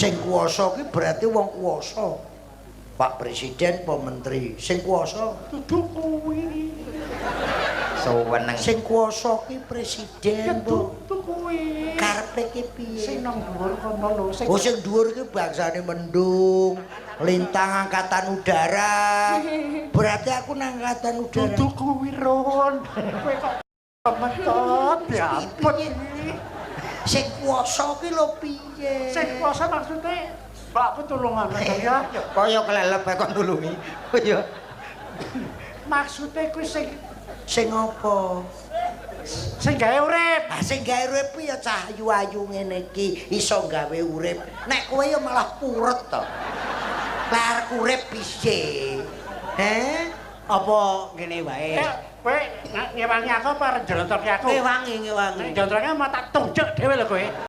Sing kuwasa ki berarti wong kuwasa. Pak Presiden apa menteri? Sing kuwasa Dudu kuwi. Suweneng. Sing kuwasa ki presiden, Bu. Dudu kuwi. Karepe ki piye? Sing nang dhuwur kono lho, sing Oh, sing dhuwur ki bangsane mendung, lintang angkatan udara. Berarti aku nang angkatan udara. Dudu kuwi, Ron. Kowe kok metot ya ampun. Sing kuwasa ki lho piye? Sing kuwasa maksudnya mbakku tulungan ya. Kaya kelelep kon nulungi. Oh iya. Maksudnya kuwi sing Sing apa? Sing gawe urip. Ah, sing gawe urip kuwi ya cah ayu-ayu ngene iki iso gawe urip. Nek kowe ya malah puret to. Lah arep urip piye? Heh? Apa ngene wae? Eh, kowe ngewangi aku apa arep njlontorke aku? Ngewangi, ngewangi. Nek njlontorke mau tak tunjuk dhewe lho kowe.